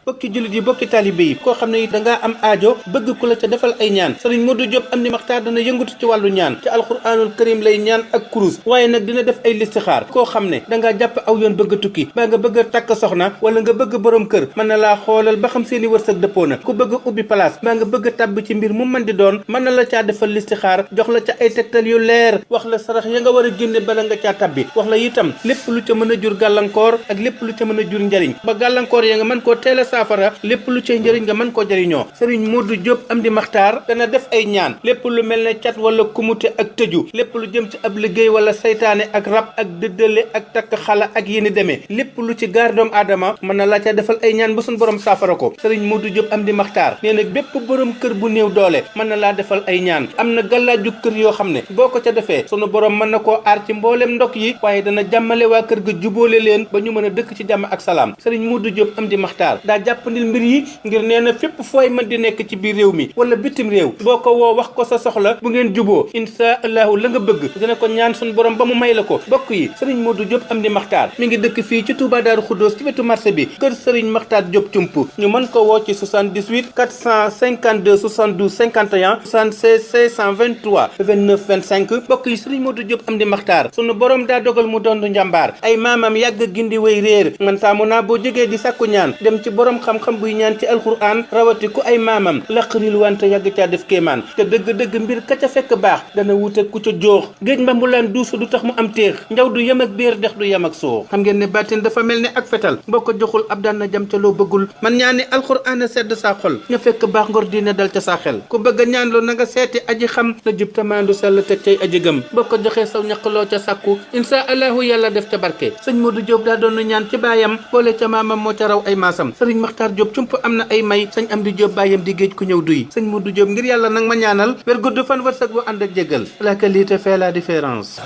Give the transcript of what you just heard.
bokki jullit yi bokki taalibe yi koo xam ne it dangaa am aajo bëgg ku la ca defal ay ñaan sëriñ Modou Diop Amdi Maxtaar dana yëngatu ci wàllu ñaan ci alxuraanul karim lay ñaan ak kurus waaye nag dina def ay listixaar koo xam ne dangaa jàpp aw yoon bëgg a tukki baa nga bëgg a takk soxna wala nga bëgg borom kër mën na laa xoolal ba xam seeni wërsëg dëppoo na ku bëgg a ubbi place baa nga bëgg a tàbb ci mbir mu mën di doon mën na la caa defal listixaar jox la ca ay tegtal yu leer wax la sarax ya nga war a génne bala nga caa tabbi wax la itam lépp lu ca mën a jur gàllankoor ak lépp lu ca mën a jur njariñ ba gàllankoor ya nga mën koo teel a saafara lépp lu cay njëriñ nga mën koo jëriñoo sëriñ Modou Diop Amdi Maxtaar dana def ay ñaan lépp lu mel ne cat wala kumute ak tëju lépp lu jëm ci ab liggéey wala saytaane ak rab ak dëddale ak takk xala ak yéni demee lépp lu ci gaar doomu aadama mën na la ca defal ay ñaan ba suñ borom saafara ko sëriñ Modou Diop Amdi Maxtaar nee na bépp borom kër bu néew doole mën na laa defal ay ñaan am na gàllaaju kër yoo xam ne boo ko ca defee sunu borom mën na koo aar ci mbooleem ndok yi waaye dana jàmmale waa kër ga jubóole leen ba ñu mën a dëkk ci jàmm ak salaam sëriñ Modou Diop Amdi Maxtaar daa jàppandil mbir yi ngir nee na fépp fooy mën di nekk ci biir réew mi wala bitim réew boo ko woo wax ko sa soxla bu ngeen juboo insha allahu la nga bëgg dina ko ñaan suñu borom ba mu may la ko bokk yi sëriñ Modou Diop Amdi Maxtaar mi ngi dëkk fii ci Touba Daaru Xuddoos ci wetu marché bi kër sëriñ Maxtaar Diop Cump ñu mën ko woo ci 78 452 72 51 76 623 29 25 bokk yi sëriñ Modou Diop Amdi Maxtaar sunu borom daa dogal mu doon njàmbaar ay maamam yàgg gindi way réer man taamu naa boo jógee di sàkku ñaan dem ci borom xam-xam buy ñaan ci alxuraan rawati ku ay maamam laqaril wante yàgg caa def kéemaan te dëgg-dëgg mbir ka ca fekk baax dana wute ku ca joox géej mbambulaan duusu du tax mu am téex njaw du yem ak biir dex du yem ak soox xam ngeen ne baatin dafa mel ne ak fetal boo ko joxul ab daan na jam ca loo bëggul man ñaani alxuraan a sedd saa xol nga fekk baax ngor diine dal ca saa xel ku bëgg a ñaan loo na nga seeti aji xam na jub tamaandu sell teg cay aji gëm boo ko joxee saw ñaq loo ca sàkku insha allahu yàlla def ca barke sëñ Modou Diop daa doon ñaan ci baayam boole ca maamam moo ca raw ay maasam sëriñ Maxtaar Diop Cump am na ay may sëñ Amdi Diop baayam di géej ku ñëw duy sëñ Modou Diop ngir yàlla nag ma ñaanal wér gudd fan wërsëg bu ànd ak jéggal la qualité fait la différence